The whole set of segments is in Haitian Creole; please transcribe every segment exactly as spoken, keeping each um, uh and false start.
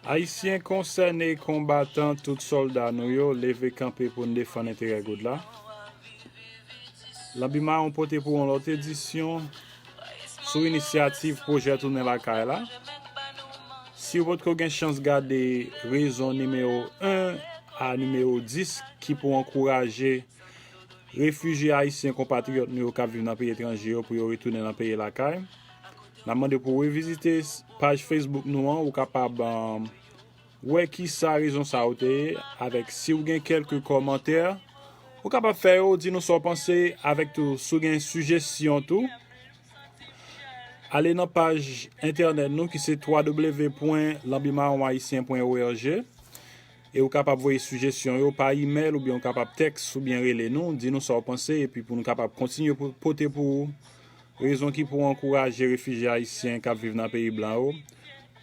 Ayisyen konsène, konbatan, tout sòlda nou yo, leve kanpe pou n defann enterè goud la. Lanbi Mawon pote pou w yon lòt edisyon sou inisyativ pwojè Tounen Lakay la. Si w potko gen chans gade rezon nimewo en a nimewo dis ki pou ankouraje refijye ayisyen konpatriyòt nou yo k ap viv nan peyi etranje yo pou yo retounen nan peyi lakay, n ap mande pou w revizite paj Facebook nou an. Ou kapab wè kisa rezon sa yo te ye, avèk si w gen kèlke kòmantè, ou kapab fè yo, di nou sa w panse, avèk tou, si w gen sijesyon tou, ale nan paj entènèt nou ki se w w w pwen lanbimawonayisyen pwen org, e ou kapab voye sijesyon yo pa imèl oubyen ou kapab tèks oubyen rele nou, di nou sa w panse, epi pou nou kapab kontinye pote pou ou rezon ki pou ankouraje refijye ayisyen k ap viv nan peyi blan yo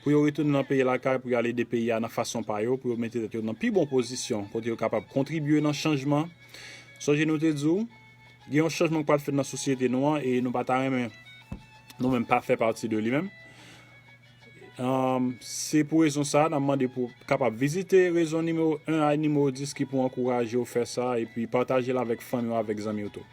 pou yo retounen nan peyi lakay, pou yo al ede peyi a nan fason pa yo, pou yo mete tèt yo nan pi bon pozisyon kote yo kapab kontribye nan chanjman. Sonje nou te di w, gen yon chanjman k pral fèt nan sosyete nou an e nou pa ta renmen nou menm pa fè pati de li menm. Se pou rezon sa a n ap mande pou w kapab vizite rezon nimewo en a nimewo dis ki pou ankouraje w fè sa, epi pataje l avèk fanmi w, avèk zanmi w tou.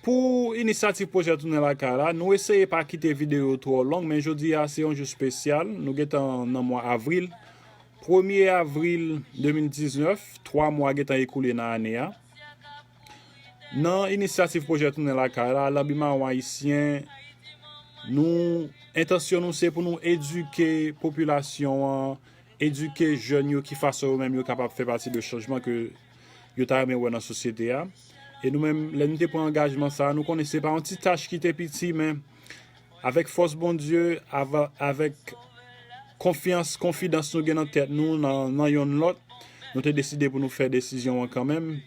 Pou inisyativ pwojè Tounen Lakay la, nou eseye pa kite videyo yo twò long, men jodi a se yon jou espesyal. Nou gentan nan mwa avril. Premye avril de mil diznèf, twa mwa gentan ekoule nan ane a. Nan inisyativ pwojè Tounen Lakay la, Lanbi Mawon Ayisyen, nou, entansyon nou se pou nou edike popilasyon an, edike jèn yo ki fason yo menm yo kapab fè pati de chanjman ke yo ta renmen wè nan sosyete a. E nou menm, lè nou te pran angajman sa a, nou konnen se pa yon ti tach ki te piti, men avèk fòs Bondye, avè- avèk konfyans, konfidans nou gen nan tèt nou, nan, nan yonn lòt, nou te deside pou nou fè desizyon an kanmenm,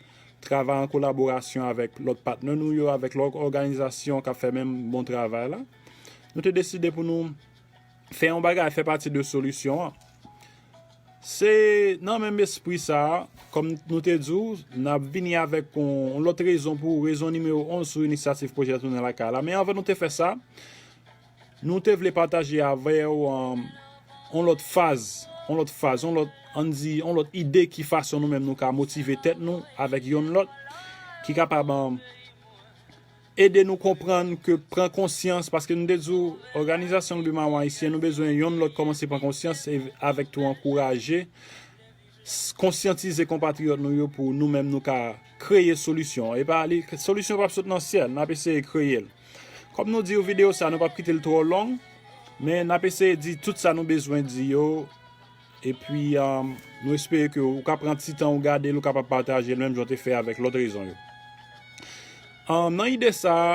travay an kolaborasyon avèk lòt patnè nou yo, avèk lòt òganizasyon k ap fè menm bon travay la. Nou te deside pou nou fè yon bagay, fè pati de solisyon an. Se nan menm espri sa a, kòm nou te di w, n ap vini avèk yon, yon lòt rezon pou rezon nimewo onz sou inisyativ pwojè Tounen Lakay la. Men anvan nou te fè sa, nou te vle pataje avè w, um, yon lòt faz, yon lòt faz, yon lòt, ann di, yon lòt ide ki fason nou menm nou ka motive tèt nou avèk yonn lòt, ki kapab, um, ede nou konprann ke pran konsyans, paske nou te di w, òganizasyon Lanbi Mawon Ayisyen, nou bezwen yonn lòt kòmanse pran konsyans e avèk tou ankouraje, s- konsyantize konpatriyòt nou yo pou nou menm nou ka kreye solisyon. E pa li, solisyon p ap sot nan syèl, n ap eseye kreye l. Kòm nou di w, videyo sa a, nou p ap kite l twò long, men n ap eseye di tout sa nou bezwen di yo. Epi, um, nou espere ke ou ka pran ti tan ou gade l, ou kapab pataje l, menm jan w te fè avèk lòt rezon yo. Um, nan ide sa a,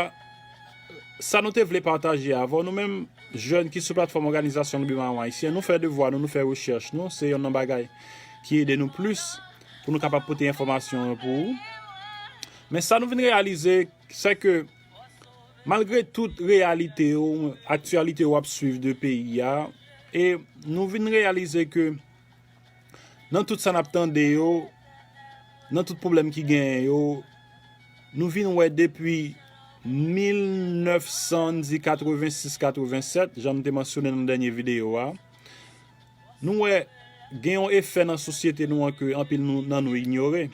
sa nou te vle pataje avè w, nou menm jèn ki sou platfòm òganizasyon Lanbi Mawon Ayisyen, nou fè devwa nou, nou fè rechèch nou, se yonn nan bagay ki ede nou plis pou nou kapab pote enfòmasyon yo pou ou. Men sa nou vin reyalize, se ke malgre tout reyalite yo, aktyalite yo w ap swiv de peyi a, e nou vin reyalize ke nan tout sa n ap tande yo, nan tout pwoblèm ki genyen yo, nou vin wè depi mil nèf san, ann di katrevensis, katrevensèt, jan m te mansyone nan dènye videyo a, nou wè gen yon efè nan sosyete nou an ke anpil nou, nan nou inyore.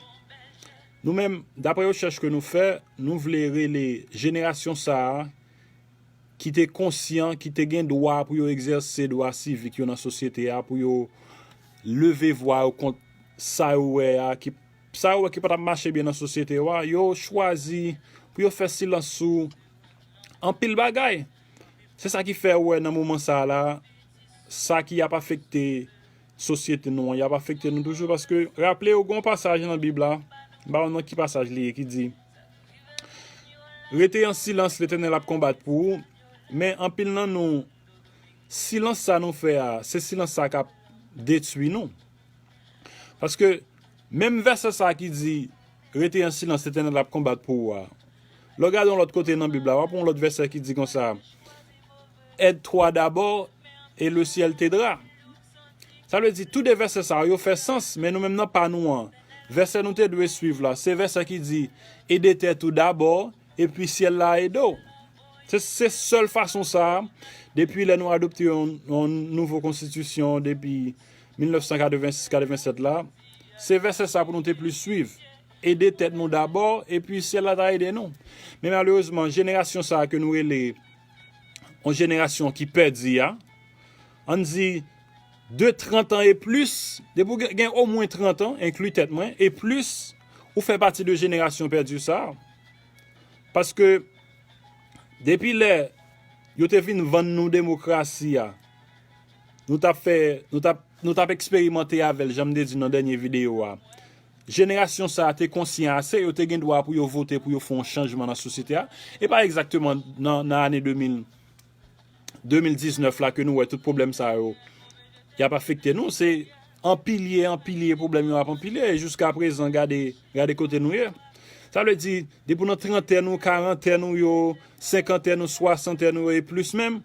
Nou menm, daprè rechèch ke nou fè, nou vle rele jenerasyon sa a ki te konsyan, ki te gen dwa pou yo egzèse dwa sivik yo nan sosyete a, pou yo leve vwa yo kont sa yo wè a, ki, sa yo wè ki pa t ap mache byen nan sosyete yo a, yo chwazi pou yo fè silans sou anpil bagay. Se sa ki fè ou wè nan moman sa a la, sa ki ap afekte sosyete nou an, y ap afekte nou toujou, paske raple w, gen yon pasaj nan Bib la, m pa konn nan ki pasaj li ye, ki di, rete an silans, Letènèl ap konbat pou ou, men anpil nan nou, silans sa nou fè a, se silans sa k ap detwi nou. Paske menm vèsè sa ki di, rete an silans, Letènèl ap konbat pou ou a, lè w gade yon lòt kote nan Bib la, w ap wè yon lòt vèsè ki di konsa, aide-toi d'abord et le ciel t'aidera. Sa vle di, tou de vèsè sa yo, yo fè sans, men nou menm nan pa nou an, vèsè nou te dwe swiv la, se vèsè ki di, ede tèt ou dabò, epi syèl la ede w. Se se sèl fason sa a, depi lè nou adopte yon, yon nouvo konstitisyon depi mil nèf san katrevensis katrevennsèt la, se vèsè sa pou nou te plis swiv. Ede tèt nou dabò, epi syèl la ta ede nou. Men malerezman, jenerasyon sa a ke nou rele yon jenerasyon ki pèdi a, ann di de trant an e plis, depi w gen, gen omwen trant an, enkli tèt mwen, e plis, ou fè pati de jenerasyon pèdi sa a. Paske depi lè yo te vin vann nou demokrasi a, nou t ap fè, nou t ap, nou t ap eksperimante avè l, jan m te di nan dènye videyo a. Jenerasyon sa a te konsyan ase, yo te gen dwa pou yo vote, pou yo fè yon chanjman nan sosyete a. E pa egzakteman nan, nan ane de mil, de mil diznèf la ke nou wè tout pwoblèm sa yo, y ap afekte nou. Se anpilye, anpilye pwoblèm yo ap anpilye. E jiska prezan, gade, gade kote nou ye. Sa vle di, depi w nan trantèn ou, karantèn ou yo, senkantèn ou, swasantèn ou yo, e plis menm,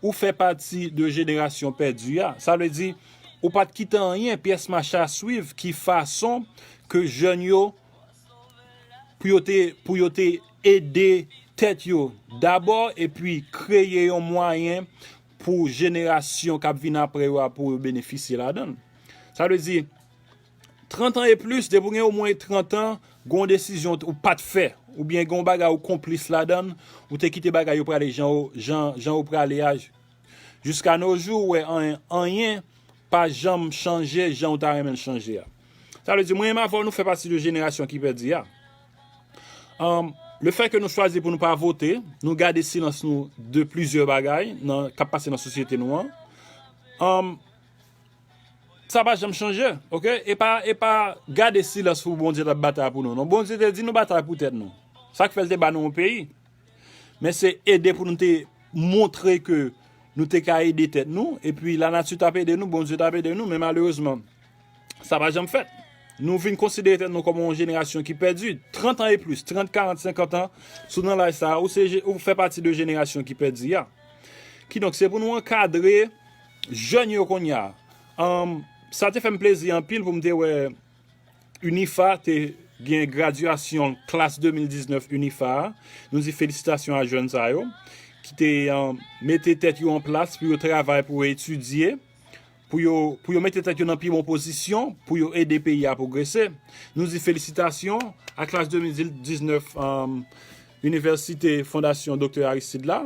ou fè pati de jenerasyon pèdi a. Sa vle di, ou pa t kite anyen, pyès mache a swiv, ki fason ke jèn yo, pou yo te, pou yo te ede tèt yo dabò, epi kreye yon mwayen pou jenerasyon k ap vin apre yo a, pou yo benefisye ladan l. Sa vle di, trant an e plis, depi w gen omwen trant an, gen yon desizyon ou pa t fè, oubyen gen yon bagay ou konplis ladan l, ou te kite bagay yo prale jan yo, jan, jan yo prale a, jiska no jou, ou wè anyen, anyen pa janm chanje jan ou ta renmen l chanje a. Sa vle di, mwen menm avè w, nou fè pati de jenerasyon ki pèdi a. Um, le fè ke nou chwazi pou nou pa vote, nou gade silans nou de plizyè bagay nan, k ap pase nan sosyete nou an. Um, sa pa janm chanje, oke? E pa, e pa gade silans pou Bondye t ap batay pou nou. Non, Bondye te di nou batay pou tèt nou. Sa k fè l te ba nou yon peyi. Men se ede pou nou te montre ke nou te ka ede tèt nou, epi lanati t ap ede nou, Bondye t ap ede nou, men malerezman, sa pa janm fèt. Nou vin konsidere tèt nou kòm yon jenerasyon ki pèdi. Trant an e plis, trant, karant, senkant an, si w nan laj sa a, ou se je-, ou fè pati de jenerasyon ki pèdi a. Kidonk, se pou nou ankadre jèn yo kounye a. Anm, sa te fè m plezi anpil pou m te wè UNIFA te gen gradyasyon klas de mil diznèf UNIFA a. Nou di felisitasyon a jèn sa yo ki te, anm, mete tèt yo an plas pou yo travay, pou yo etidye, pou yo, pou yo mete tèt yo nan pi bon pozisyon, pou yo ede peyi a pwogrese. Nou di felisitasyon a klas de mil diznèf, anm, Inivèsite Fondasyon Doktè Aristide la.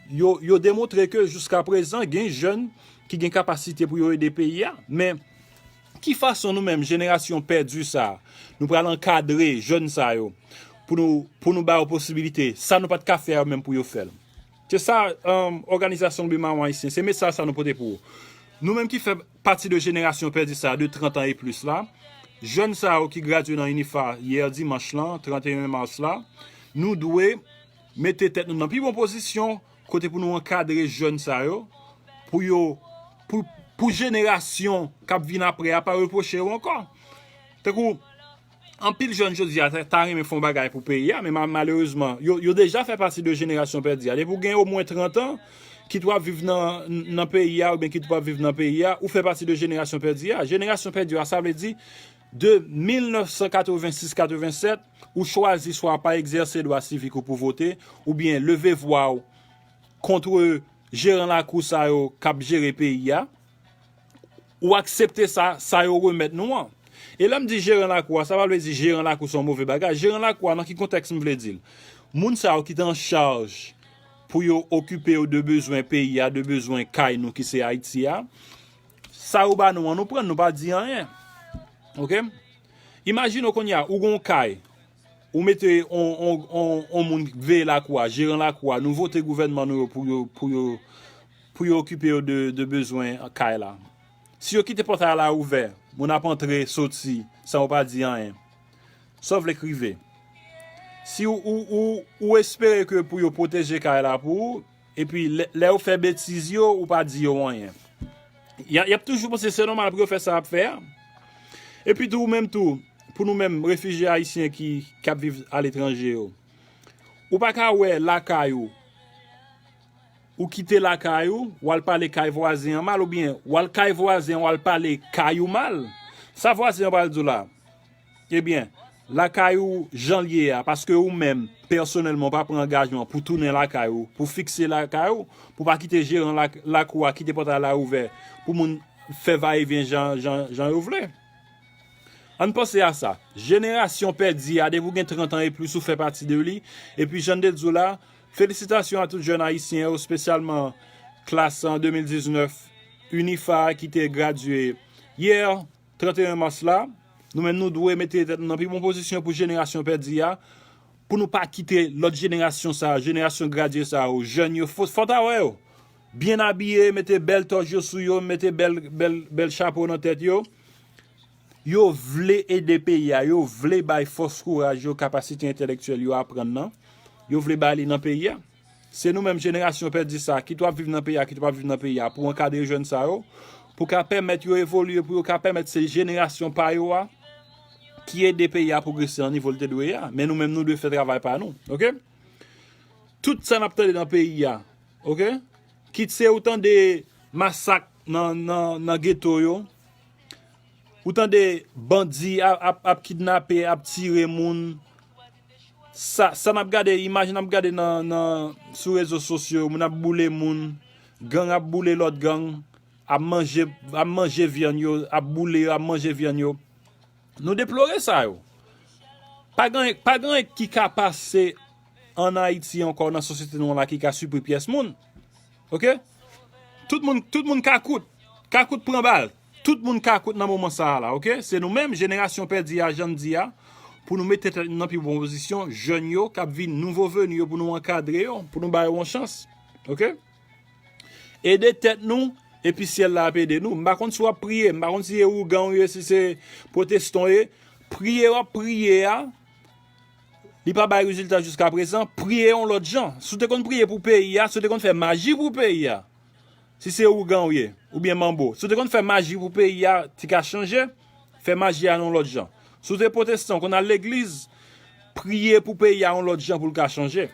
Yo, yo demontre ke jiska prezan, gen jèn ki gen kapasite pou yo ede peyi a. Men, ki fason nou menm, jenerasyon pèdi sa a, nou pral ankadre jèn sa yo pou nou, pou nou ba yo posibilite, sa nou pa t ka fè a yo menm pou yo fè l? Se sa, um, òganizasyon Bemawon Ayisyen, se mesaj sa nou pote pou ou. Nou menm ki fè pati de jenerasyon pèdi sa a, de trant an e plis la, jèn sa yo ki gradye nan UNIFA yè dimanch lan, trannteyen mas la, nou dwe mete tèt nou nan pi bon pozisyon kote pou nou ankadre jèn sa yo, pou yo, pou, pou jenerasyon k ap vin apre a pa repwoche yo ankò. Tankou, anpil jèn jodi a ta, ta renmen fè yon bagay pou peyi a, men ma-, malerezman, yo, yo deja fè pati de jenerasyon pèdi a. Depi w gen omwen trant an, kit w ap viv nan, nan peyi a, oubyen kit w p ap viv nan peyi a, ou fè pati de jenerasyon pèdi a. Jenerasyon pèdi a, sa vle di, de mil nèf san katrevensis katrevennsèt, ou chwazi swa pa egzèse dwa sivik ou pou vote, oubyen leve vwa w kont jeran lakou sa yo k ap jere peyi a, ou aksepte sa, sa yo remèt nou an. E lè m di jeran lakou a, sa pa vle di jeran lakou se yon move bagay. Jeran lakou a, nan ki kontèks m vle di l? Moun sa yo ki te an chaj pou yo okipe yo de bezwen peyi a, de bezwen kay nou ki se Ayiti a, sa yo ba nou an, nou pran l, nou pa di anyen. Oke? Imajine w kounye a, ou gen yon kay, ou mete on, on, on, on moun veye lakou a, jeran lakou a, nou vote gouvènman nou yo pou yo, pou yo, pou yo okipe yo de, de bezwen kay la. Si yo kite pòtay la ouvè, moun ap antre, soti, san yo pa di anyen. Sa w vle k rive? Si ou, ou, ou, ou espere ke pou yo pwoteje kay la pou ou, epi lè, lè yo fè betiz yo, ou pa di yo anyen. Y a, y ap toujou panse se nòmal pou yo fè sa y ap fè a. Epi tou, ou menm tou, pou nou menm, refijye ayisyen ki, k ap viv aletranje yo, ou pa ka wè lakay ou, ou kite lakay ou, w al pale kay vwazen an mal, oubyen w al kay vwazen an, w al pale kay ou mal. Sa vwazen an pral di w la? Ebyen, lakay ou jan l ye a, paske ou menm, pèsonèlman, w pa pran angajman pou tounen lakay ou, pou fikse lakay ou, pou pa kite jeran lak-, lakou a kite pòtay la ouvè pou moun fè vayevyen jan, jan, jan yo vle. Ann panse a sa. Jenerasyon pèdi a, depi w gen trant an e plis, ou fè pati de li. Epi, jan n te di w la, felisitasyon a tout jèn ayisyen yo, espesyalman klas an de mil diznèf, UNIFA ki te gradye yè, trannteyen mas la. Nou menm, nou dwe mete tèt nou nan pi bon pozisyon pou jenerasyon pèdi a, pou nou pa kite lòt jenerasyon sa, jenerasyon gradye sa yo, jèn yo, fò, fò ta wè yo byen abiye, mete bèl tòj yo sou yo, mete bèl, bèl, bèl chapo nan tèt yo. Yo vle ede peyi a, yo vle bay fòs, kouraj yo, kapasite entèlektyèl yo aprann nan. Yo vle bay li nan peyi a. Se nou menm jenerasyon pèdi sa, kit w ap viv nan peyi a, kit w p ap viv nan peyi a, pou ankadre jèn sa yo, pou ka pèmèt yo evolye, pou yo ka pèmèt se jenerasyon pa yo a, ki ede peyi a pwogrese nan nivo l te dwe ye a. Men nou menm, nou dwe fè travay pa nou, oke? Tout sa n ap tande nan peyi a, oke? Kit se ou tande masak nan, nan, nan geto yo, ou tande bandi ap, ap, ap kidnape, ap tire moun. Sa, sa n ap gade, imaj n ap gade nan, nan, sou rezo sosyo, moun ap boule moun, gang ap boule lòt gang, ap manje, ap manje vyann yo, ap boule yo, ap manje vyann yo. Nou deplore sa yo. Pa gen, pa gen ki ka pase ann Ayiti ankò nan sosyete nou an la ki ka sipri pyès moun. Oke? Tout moun, tout moun ka kout. Ka kout pran bal. Tout moun ka kout nan moman sa a la, oke? Se nou menm, jenerasyon pèdi a, jan n di a, pou nou mete tèt nou nan pi bon pozisyon, jèn yo k ap vin, nouvo veni yo, pou nou ankadre yo, pou nou ba yo yon chans. Oke? Ede tèt nou, epi syèl la ap ede nou. M pa konn si w ap priye, m pa konn si se ougan w ye, si se pwotestan w ye. Priye w ap priye a, li pa bay rezilta jiskaprezan, priye yon lòt jan. Si w te konn priye pou peyi a, si w te konn fè maji pou peyi a, si se ougan w ye, oubyen manbo, si w te konn fè maji pou peyi a, ti ka chanje, fè maji a yon lòt jan. Si w te pwotestan, w konn al legliz, priye pou peyi a yon lòt jan pou l ka chanje.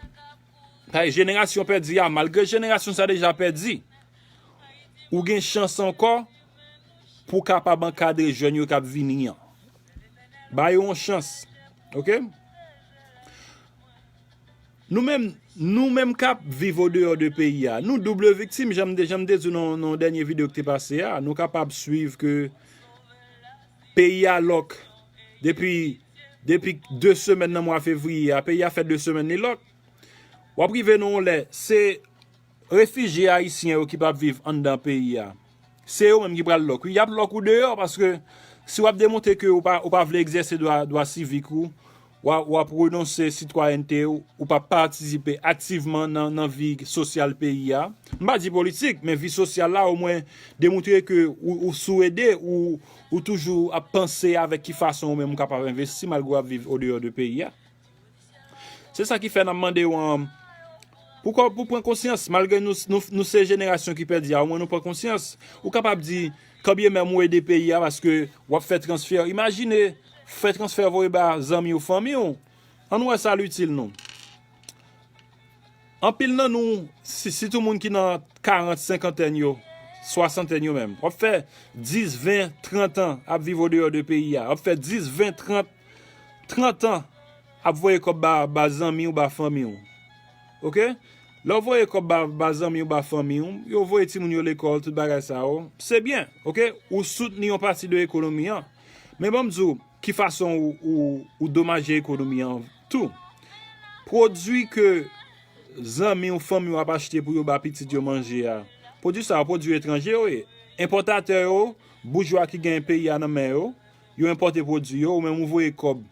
Paske jenerasyon pèdi a, malgre jenerasyon sa deja pèdi, ou gen chans ankò pou w kapab ankadre jèn yo k ap vini an. Ba yo yon chans. Oke? Nou menm, nou menm k ap viv odeyò de peyi a, nou doub viktim, jan m te, jan m te di w nan, nan dènye videyo ki te pase a, nou kapab swiv ke peyi a lòk depi, depi de semèn nan mwa fevriye a, peyi a fè de semèn li lòk. W ap rive nan yon lè, se refijye ayisyen yo ki p ap viv anndan peyi a. Se yo menm ki pral lòk wi. Y ap lòk ou deyò, paske si w ap demontre ke ou pa, ou pa vle egzèse dwa, dwa sivik ou, w a, w ap renonse sitwayènte ou, ou p ap patisipe aktivman nan, nan vi sosyal peyi a. M pa di politik, men vi sosyal la, omwen demontre ke ou, ou sou ede, ou, ou toujou ap panse avèk ki fason ou menm ou kapab envesti malgre w ap viv odeyò de peyi a. Se sa ki fè n ap mande w, an, pou, pou pran konsyans, malgre nou, nou, nou se jenerasyon ki pèdi a, omwen nou pran konsyans. Ou kapab di, kanbyen menm ou ede peyi a paske w ap fè transfè. Imajine, fè transfè voye ba zanmi w, fanmi w. Ann wè sa l itil nou. Anpil nan nou, si, sitou moun ki nan karant, senkantèn yo, swasantèn yo menm, w ap fè dis, ven, trant an ap viv odeyò de peyi a. W ap fè dis, ven, trant, trant an ap voye kòb ba, ba zanmi w, ba fanmi w. Oke? Lè w voye kòb ba, ba zanmi w, ba fanmi w, yo voye timoun yo lekòl, tout bagay sa yo, se byen, oke? Ou soutni yon pati de ekonomi an. Men ban m di w, ki fason ou, ou, ou domaje ekonomi an tou. Pwodui ke zanmi w, fanmi w ap achte pou yo ba pitit yo manje a, pwodui sa yo, pwodui etranje yo ye. Enpòtatè yo, boujwa ki gen peyi a nan men yo, yo enpòte pwodui yo, ou menm ou voye kòb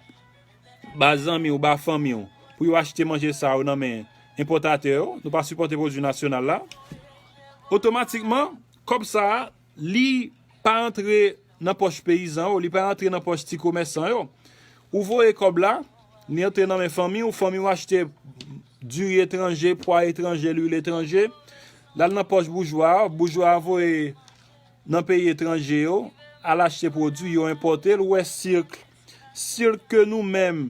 ba zanmi w, ba fanmi w, pou yo achte manje sa yo nan men enpòtatè yo, nou pa sipòte pwodui nasyonal la, otomatikman, kòb sa a, li pa antre nan pòch peyizan yo, li pa antre nan pòch ti komèsan yo. Ou voye kòb la, li antre nan men fanmi w, fanmi w achte diri etranje, pwa etranje, lwil etranje, l al nan pòch boujwa a, boujwa a voye nan peyi etranje yo, al achte pwodui, yo enpòte l, ou wè sirk, sirk ke nou menm,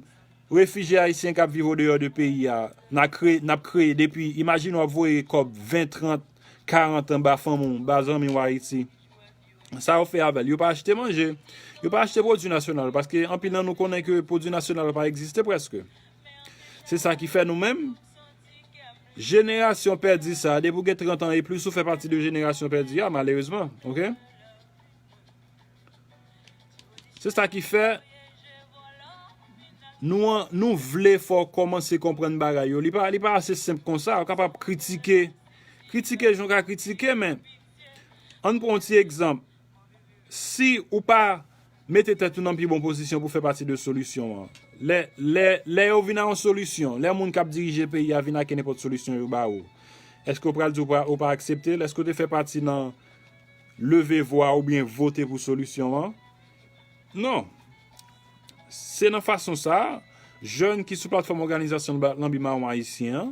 refijye ayisyen k ap viv odeyò de peyi a, n a kreye, n ap kreye depi, imajine w ap voye kòb ven, trant, karant an ba fanmi w, ba zanmi w Ayiti. Sa yo fè avè l? Yo pa achte manje. Yo pa achte pwodui nasyonal, paske anpil nan nou konnen ke pwodui nasyonal pa egziste prèske. Se sa ki fè nou menm, jenerasyon pèdi sa, depi w gen trant an e plis, ou fè pati de jenerasyon pèdi a, malerezman. Oke? Se sa ki fè nou, an- nou vle fò w kòmanse konprann bagay yo. Li pa, li pa ase senp konsa. Ou kapab kritike. Kritike jan w ka kritike, men ann pran yon ti egzanp. Si ou pa mete tèt ou nan pi bon pozisyon pou fè pati de solisyon an, lè, lè, lè yo vin a yon solisyon, lè moun k ap dirije peyi a vin ak nenpòt solisyon yo ba ou, èske w pral di w pa, ou pa aksepte l? Èske w te fè pati nan leve vwa oubyen vote pou solisyon an? Non. Se nan fason sa a, jèn ki sou platfòm òganizasyon Lanbi Mawon Ayisyen an,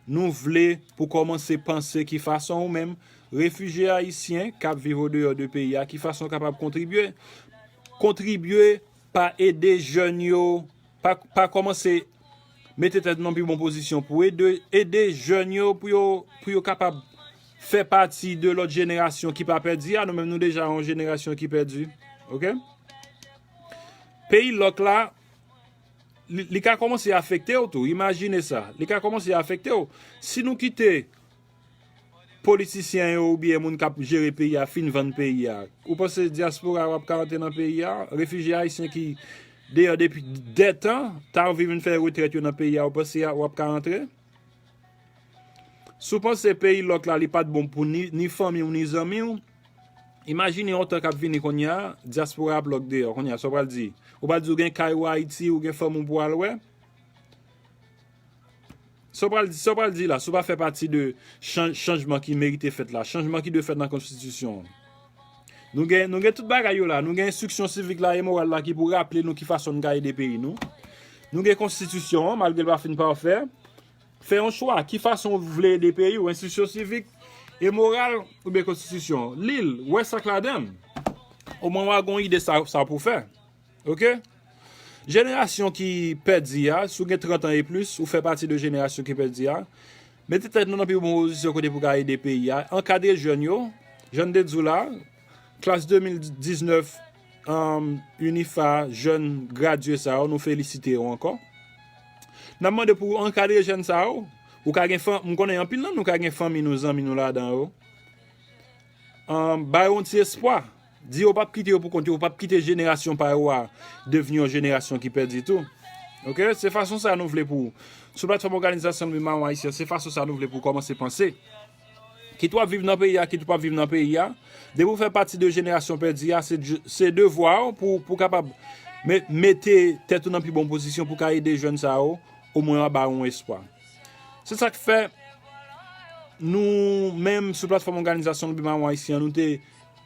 nou vle pou kòmanse panse ki fason ou menm, refijye ayisyen k ap viv odeyò de peyi a, ki fason w kapab kontribye. Kontribye pa ede jèn yo, pa, pa kòmanse mete tèt nan pi bon pozisyon pou ede, ede jèn yo pou yo, pou yo kapab fè pati de lòt jenerasyon ki pa pèdi a. Nou menm, nou deja yon jenerasyon ki pèdi. Oke? Peyi lòk la, li, li ka kòmanse afekte w tou. Imajine sa. Li ka kòmanse afekte w. Si nou kite politisyen yo oubyen moun k ap jere peyi a fin vann peyi a, ou panse dyaspora yo ap ka antre nan peyi a? Refijye ayisyen ki deyò depi dètan, ta anvi vin fè retrèt yo nan peyi a, ou panse w ap ka antre? Si w panse peyi lòk la, li pa t bon pou ni, ni fanmi w, ni zanmi w, imajine yon tan k ap vini kounye a, dyaspora ap lòk deyò. Kounye a, sa w pral di? Ou pral di w gen kay ou Ayiti, ou gen fanmi w pou w al wè? Sa w pral di, sa w pral di la, si w pa fè pati de chan- chanjman ki merite fèt la, chanjman ki dwe fèt nan konstitisyon an? Nou gen, nou gen tout bagay yo la. Nou gen enstriksyon sivik la e moral la ki pou raple nou ki fason n ka ede peyi nou. Nou gen konstitisyon an, malgre l pa fin pafè. Fè yon chwa. Ki fason w vle ede peyi w? Enstriksyon sivik e moral oubyen konstitisyon? Li l, wè sa k ladan l. Omwen w a gen yon ide sa, sa pou w fè. Oke? Jenerasyon ki pèdi a, si w gen trant an e plis, ou fè pati de jenerasyon ki pèdi a, mete tèt nou nan pi bon pozisyon kote pou ka ede peyi a. Ankadre jèn yo, jan n te di w la, klas de mil diznèf, um, UNIFA, jèn gradye sa yo, nou felisite yo ankò. N ap mande pou w ankadre jèn sa yo. Ou ka gen fan, m konnen anpil nan nou ka gen fanmi nou, zanmi nou ladan yo. An, ba yo yon ti espwa. Di yo p ap kite yo pou kont yo, yo p ap kite jenerasyon pa yo a devni yon jenerasyon ki pèdi tou. Oke? Se fason sa nou vle pou, sou platfòm òganizasyon Lanbi Mawon Ayisyen, se fason sa nou vle pou kòmanse panse. Kit w ap viv nan peyi a, kit w p ap viv nan peyi a, depi w fè pati de jenerasyon pèdi a, se, se devwa w pou, pou kapab me- mete tèt ou nan pi bon pozisyon pou ka ede jèn sa yo, omwen w a ba yo yon espwa. Se sa k fè nou menm sou platfòm òganizasyon Lanbi Mawon Ayisyen an, nou te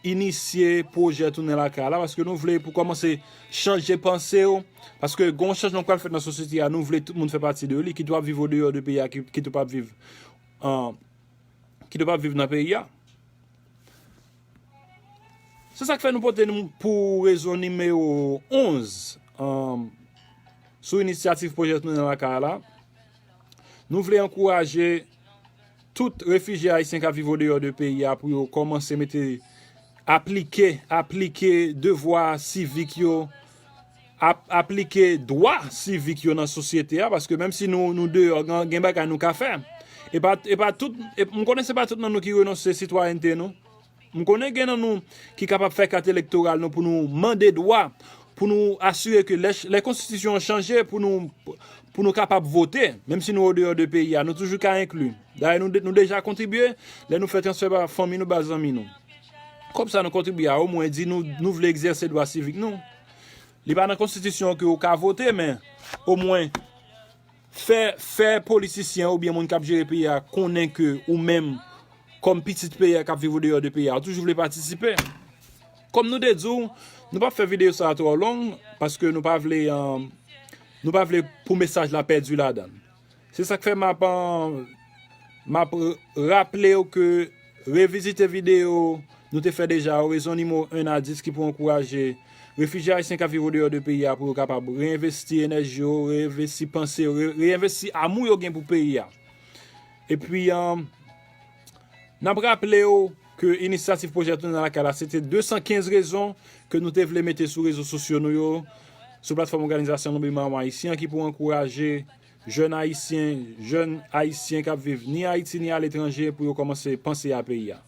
inisye pwojè Tounen Lakay la, paske nou vle pou kòmanse chanje panse w, paske gen yon chanjman k pral fèt nan sosyete a, nou vle tout moun fè pati de li, kit w ap viv odeyò de peyi a, ki- kit w p ap viv an, kit w p ap viv nan peyi a. Se sa k fè nou pote nou pou rezon nimewo onz, um, sou inisyativ pwojè Tounen Lakay la. Nou vle ankouraje tout refijye ayisyen k ap viv odeyò de peyi a pou yo kòmanse mete, aplike, aplike devwa sivik yo, ap- aplike dwa sivik yo nan sosyete a, paske menm si nou, nou deyò, gen, gen bagay nou ka fè. E pa, e pa tout, e, m konnen se pa tout nan nou ki renonse sitwayènte nou. M konnen gen nan nou ki kapab fè kat elektoral nou pou nou mande dwa, pou nou asire ke lè, lè konstitisyon an chanje, pou nou, pou nou kapab vote, menm si nou odeyò de peyi a, nou toujou ka enkli. Dayè, nou, de- nou deja kontribye, lè nou fè transfè ba fanmi nou, ba zanmi nou. Kòb sa nou kontribye a, omwen di nou, nou vle egzèse dwa sivik nou. Li pa nan konstitisyon an ke ou ka vote, men omwen fè, fè politisyen oubyen moun k ap jere peyi a konnen ke ou menm, kòm pitit peyi a k ap viv odeyò de peyi a, ou toujou vle patisipe. Kòm nou te di w, nou p ap fè videyo sa a twò long, paske nou pa vle, um, nou pa vle pou mesaj la pèdi ladan l. Se sa k fè m ap, um, m ap raple w ke revizite videyo nou te fè deja yo, rezon nimewo en a dis ki pou ankouraje refijye ayisyen k ap viv odeyò de peyi a pou yo kapab reenvesti enèji yo, reenvesti panse yo, re- reenvesti amou yo gen pou peyi a. Epi, um, n ap raple w ke inisyativ pwojè Tounen Lakay la, se te de san kenz rezon ke nou te vle mete sou rezo sosyo nou yo, sou platfòm òganizasyon Lanbi Mawon Ayisyen an ki pou ankouraje jèn ayisyen, jèn ayisyen k ap viv ni Ayiti ni aletranje pou yo kòmanse panse a peyi a.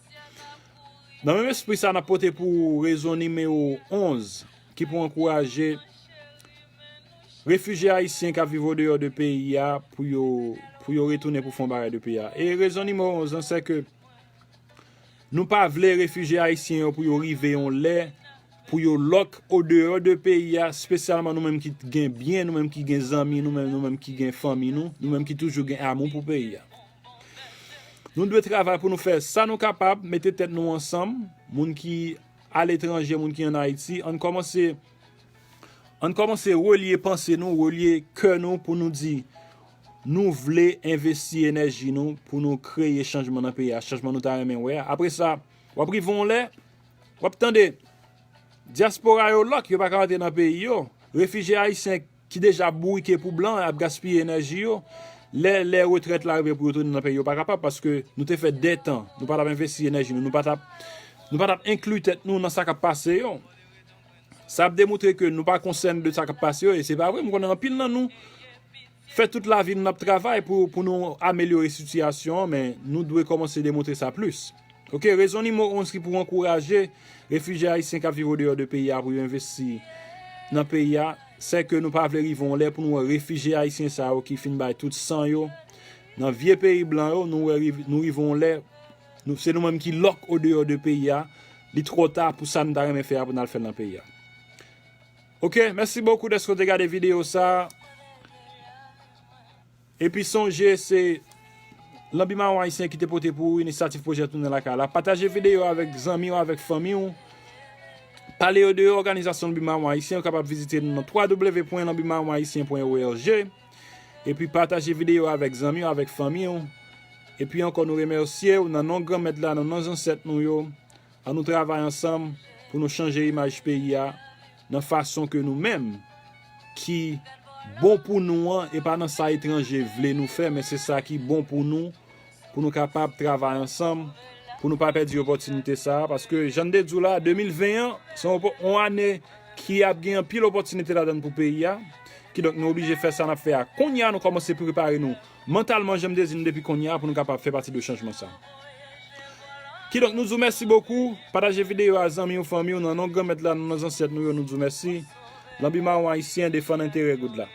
Nan menm espri sa, n ap pote pou rezon nimewo onz ki pou ankouraje refijye ayisyen k ap viv odeyò de peyi a pou yo, pou yo retounen pou fè yon bagay de peyi a. E rezon nimewo onz lan, se ke nou pa vle refijye ayisyen yo pou yo rive yon lè, pou yo lòk odeyò de peyi a, espesyalman nou menm ki gen byen, nou menm ki gen zanmi, nou menm, nou menm ki gen fanmi nou, nou menm ki toujou gen amou pou peyi a. Nou dwe travay pou nou fè sa nou kapab, mete tèt nou ansanm, moun ki aletranje, moun ki ann Ayiti, ann kòmanse, ann kòmanse relye panse nou, relye kè nou pou nou di, nou vle envesti enèji nou pou nou kreye chanjman nan peyi a, chanjman nou ta renmen wè a. Apre sa, w ap rive yon lè, w ap tande dyaspora yo lòk, yo pa ka rantre nan peyi yo. Refijye ayisyen ki deja bourike pou blan ap gaspiye enèji yo. Lè, lè retrèt la rive pou yo tounen nan peyi yo, pa kapab, paske nou te fè dè tan, nou pa t ap envesti enèji nou, nou pa t ap, nou pa t ap enkli tèt nou nan sa k ap pase yo. Sa ap demontre ke nou pa konsène de sa k ap pase yo, e se pa vre, m konnen anpil nan nou fè tout lavi nou n ap travay pou, pou nou amelyore sitiyasyon an, men nou dwe kòmanse demontre sa plis. Oke, rezon nimewo onz ki pou ankouraje refijye ayisyen k ap viv odeyò de peyi a pou yo envesti nan peyi a, se ke nou pa vle rive yon lè pou nou wè refijye ayisyen sa yo ki fin bay tout san yo nan vye peyi blan yo, nou wè riv-, nou rive yon lè, nou, se nou menm ki lòk odeyò de peyi a, li twò ta pou sa nou ta renmen fè a pou n al fè l nan peyi a. Oke, mèsi bokou dèske w te gade videyo sa. Epi sonje, se Lanbi Mawon Ayisyen ki te pote pou ou inisyativ pwojè Tounen Lakay la. Pataje videyo avèk zanmi w, avèk fanmi w. Pale yo de òganizasyon Lanbi Mawon Ayisyen. Ou kapab vizite nou nan w w w pwen lanbi mawon ayisyen pwen org. Epi pataje videyo avèk zanmi w, avèk fanmi w. Epi ankò, nou remèsye w nan non Granmèt la, nan non zansèt nou yo. Ann nou travay ansanm pou nou chanje imaj peyi a nan fason ke nou menm ki bon pou nou an, e pa nan sa etranje vle nou fè, men se sa ki bon pou nou, pou nou kapab travay ansanm, pou nou pa pèdi opòtinite sa a, paske jan n te di w la, de mil ven an, se yon opo-, yon ane ki ap gen anpil opòtinite ladan l pou peyi a. Kidonk, nou oblije fè sa n ap fè a kounye a, nou kòmanse prepare nou mantalman, jan m te di n depi kounye a, pou nou kapab fè pati de chanjman sa a. Kidonk, nou di w mèsi bokou. Pataje videyo a zanmi w, fanmi w, nan non Granmèt la, nan non zansèt nou yo, nou di w mèsi. Lanbi Mawon Ayisyen, defann enterè goud la.